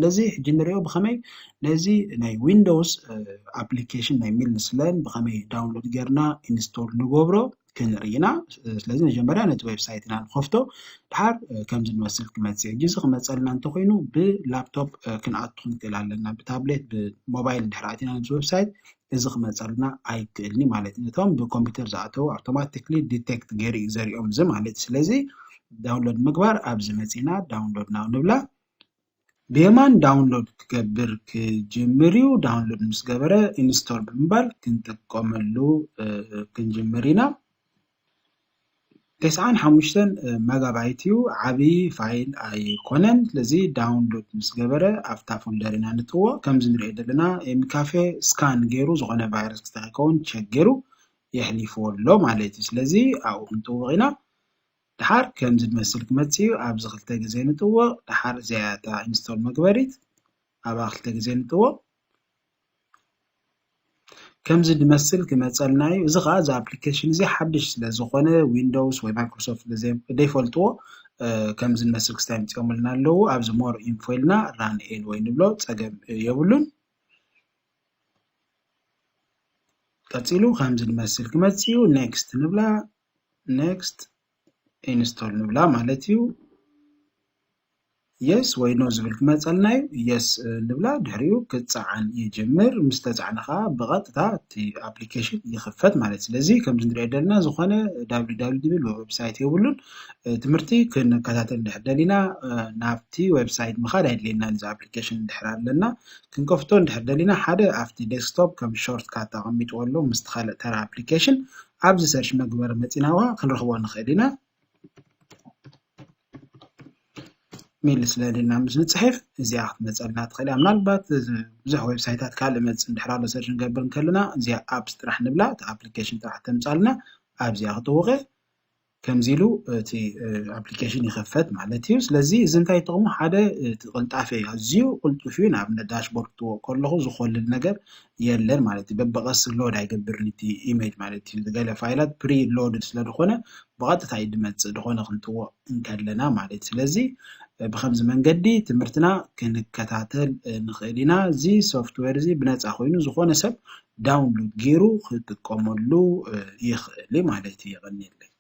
ስለዚ ሕጂ ንሪኦ ብኸመይ ነዚ ናይ ዊንዶውስ ኣፕሊኬሽን ናይ ሚልስለን ብኸመይ ዳውንሎድ ጌርና ኢንስቶል ንገብሮ ክንርኢ ኢና። ስለዚ መጀመርያ ነቲ ዌብሳይት ኢና ንኸፍቶ። ድሓር ከምዚ ንመስል ክመጽእ፣ ሕጂ እዚ ክመጸልና እንተኾይኑ ብላፕቶፕ ክንኣቱ ክንክእል ኣለና። ብታብሌት ብሞባይል ድሕር ኣቲና ነዚ ዌብሳይት እዚ ክመጸልና ኣይክእልኒ ማለት እዩ። ነቶም ብኮምፒውተር ዝኣተው ኣውቶማቲክሊ ዲቴክት ገይሩ እዩ ዘሪኦም እዚ ማለት እዩ። ስለዚ ዳውንሎድ ምግባር ኣብዚ መጺና ዳውንሎድ ናው ንብላ። ብየማን ዳውንሎድ ክገብር ክጅምር እዩ። ዳውንሎድ ምስ ገበረ ኢንስቶል ብምባል ክንጥቀመሉ ክንጅምር ኢና። ተስዓን ሓሙሽተን መጋባይት እዩ፣ ዓብዪ ፋይል ኣይኮነን። ስለዚ ዳውንሎድ ምስ ገበረ ኣብታ ፎልደር ኢና ንጥዎ። ከምዚ ንሪኦ ዘለና ኤምካፌ ስካን ገይሩ ዝኾነ ቫይረስ ክስታይ ከውን ቸክ ገይሩ የሕሊፍዎ ኣሎ ማለት እዩ። ስለዚ ኣብኡ ክንጥውቕ ኢና። ድሓር ከምዚ ዝመስል ክመጽእ እዩ። ኣብዚ ክልተ ግዜ ንጥውቕ። ድሓር እዚኣ እታ ኢንስቶል መግበሪት ኣብኣ ክልተ ግዜ ንጥውቕ። ከምዚ ዝመስል ክመጸልና እዩ። እዚ ከዓ እዚ ኣፕሊኬሽን እዚ ሓድሽ ስለ ዝኾነ ዊንዶውስ ወይ ማይክሮሶፍት ዘይፈልጥዎ ከምዚ ዝመስል ክስታይ ምፅኦምልና ኣለዉ። ኣብዚ ሞር ኢንፎ ኢልና ራን ኤን ወይ ንብሎ ፀገም የብሉን። ቀፂሉ ከምዚ ዝመስል ክመፅእ እዩ። ኔክስት ንብላ። ኔክስት ኢንስቶል ንብላ ማለት እዩ። የስ ወይ ኖ ዝብል ክመፀልና እዩ። የስ ንብላ፣ ድሕሪኡ ክፀዓን ይጅምር። ምስ ተፃዕነ ከዓ ብቐጥታ እቲ ኣፕሊኬሽን ይኽፈት ማለት። ስለዚ ከምዚ ንሪኦ ዘለና ዝኾነ ዳብሊው ዳብሊው ዝብል ዌብሳይት የብሉን። ትምህርቲ ክንከታተል እንድሕር ደሊና ናብቲ ዌብሳይት ምኻድ ኣይድልየና። እዚ ኣፕሊኬሽን እንድሕር ኣለና ክንከፍቶ እንድሕር ደሊና ሓደ ኣብቲ ዴስክቶፕ ከም ሾርት ካት ኣቐሚጥዎ ኣሎ ምስቲ ካልእ ተራ ኣፕሊኬሽን ኣብዚ ሰርች መግበሪ መፂና ዋ ክንረኽቦ ንኽእል ኢና። ሚል ስለ ኢልና ምስ ንፅሕፍ እዚኣ ክትመፀልና ትኽእል እያ። ምናልባት ብዙሕ ዌብሳይታት ካልእ መፅእ እንድሕር ኣሎ ሰርች ንገብር እንከለና እዚኣ ኣፕስ ጥራሕ ንብላ እቲ ኣፕሊኬሽን ጥራሕ ተምፃልና ኣብዚኣ ክጥውቐ ከምዚ ኢሉ እቲ ኣፕሊኬሽን ይኸፈት ማለት እዩ። ስለዚ እዚ እንታይ ጥቕሙ ሓደ እቲ ቅልጣፈ እዩ። ኣዝዩ ቅልጡፍ እዩ። ንኣብነት ዳሽቦርድ ክትወቅ ከለኹ ዝኾልል ነገር የለን ማለት እዩ። በበቐስ ሎድ ኣይገብርን እቲ ኢሜጅ ማለት እዩ። ገለ ፋይላት ፕሪ ሎድድ ስለ ዝኾነ ብቐጥታ እዩ ድመፅእ ዝኾነ ክንጥዎ እንከለና ማለት እዩ። ስለዚ ብከምዚ መንገዲ ትምህርትና ክንከታተል ንኽእል ኢና። እዚ ሶፍትዌር እዚ ብነፃ ኮይኑ ዝኾነ ሰብ ዳውንሎድ ገይሩ ክጥቀመሉ ይኽእል ማለት እዩ። የቐንየለይ።